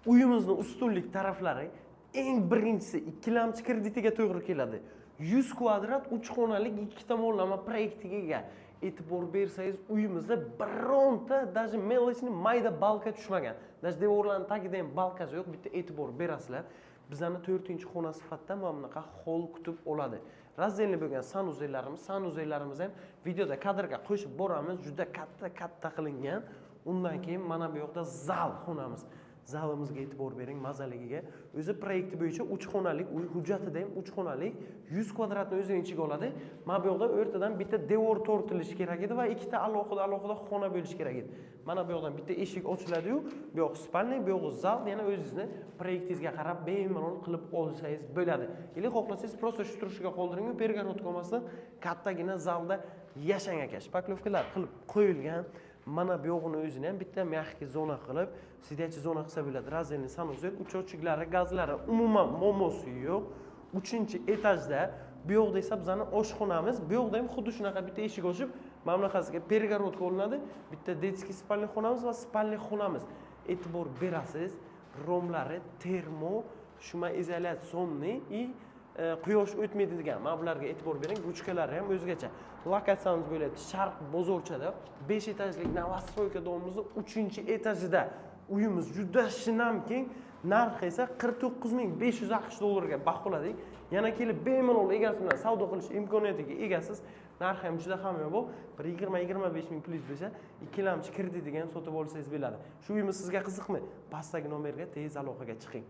Uyimizni ustunlik taraflari: eng birinchisi, ikkilamchi kreditiga to'g'ri keladi. 100 kvadrat, 3 xonalik, ikki tomonlama proyektiga ega. E'tibor bersangiz, uyimizda bironta даже мелочный mayda balka tushmagan. Даже devorlarni tagida ham balkasi yo'q, bitta e'tibor berasizlar. Bizani to'rtinchi xona sifatida mana bunaqa hol kutib oladi. Раздельный bo'lgan санузел larimiz, санузел larimiz ham videoda kadrga qo'shib boramiz, juda katta katta qilingan. Undan keyin mana bu yoqda zal xonamiz. Zalimizga e'tibor bering, mazaligiga. O'zi proyekti bo'yicha uch xonalik uy, hujjatida ham uch xonalik, 100 kvadratni o'zini ichiga oladi. Mana bu yoqda o'rtadan bitta devor tortilishi kerak edi va ikkita alohida alohida xona bo'lishi kerak edi. Mana bu yoqdan bitta eshik ochiladiyu, bu yoq спальный, bu yoq zal. Yana o'zingizni proyektingizga qarab bemalol qilib olsangiz bo'ladi или xohlasangiz, просто shu turishiga qoldiring, перегородка olmasdan kattagina zalda yashang, aka. Шпаклёвка lar qilib qo'yilgan. Mana bu yog'ini o'zini ham bitta мягкий zona qilib, сидячий zona qilsa bo'ladi. Раздельный санузел, учётчик lari, gazlari, umuman muammosi yo'q. Uchinchi etajda. Bu yoqda esa bizani oshxonamiz. Bu yoqda ham xuddi shunaqa bitta eshik ochib, mana bunaqasiga перегородка olinadi. Bitta детский спальный xonamiz va спальный xonamiz. E'tibor berasiz, romlari термо, шумоизоляционный и quyosh o'tmaydigan. Mana bularga e'tibor bering, ruchkalari ham o'zgacha. Lokatsiyamiz bo'lyapti Sharq bozorchada, 5 etajli новостройка дом imizni uchinchi etajida. Uyimiz juda shinam, keng. Narxi esa 49 500 AQSh dollariga baholadik. Yana kelib bemalol egasi bilan savdo qilish imkoniyatiga egasiz. Narxi ham juda hamyonbop, bir 20-25 ming plyus bo'lsa, ikkilamchi kreditiga ham sotib olsangiz bo'ladi. Shu uyimiz sizga qiziqmi? Pastdagi nomerga tez aloqaga chiqing.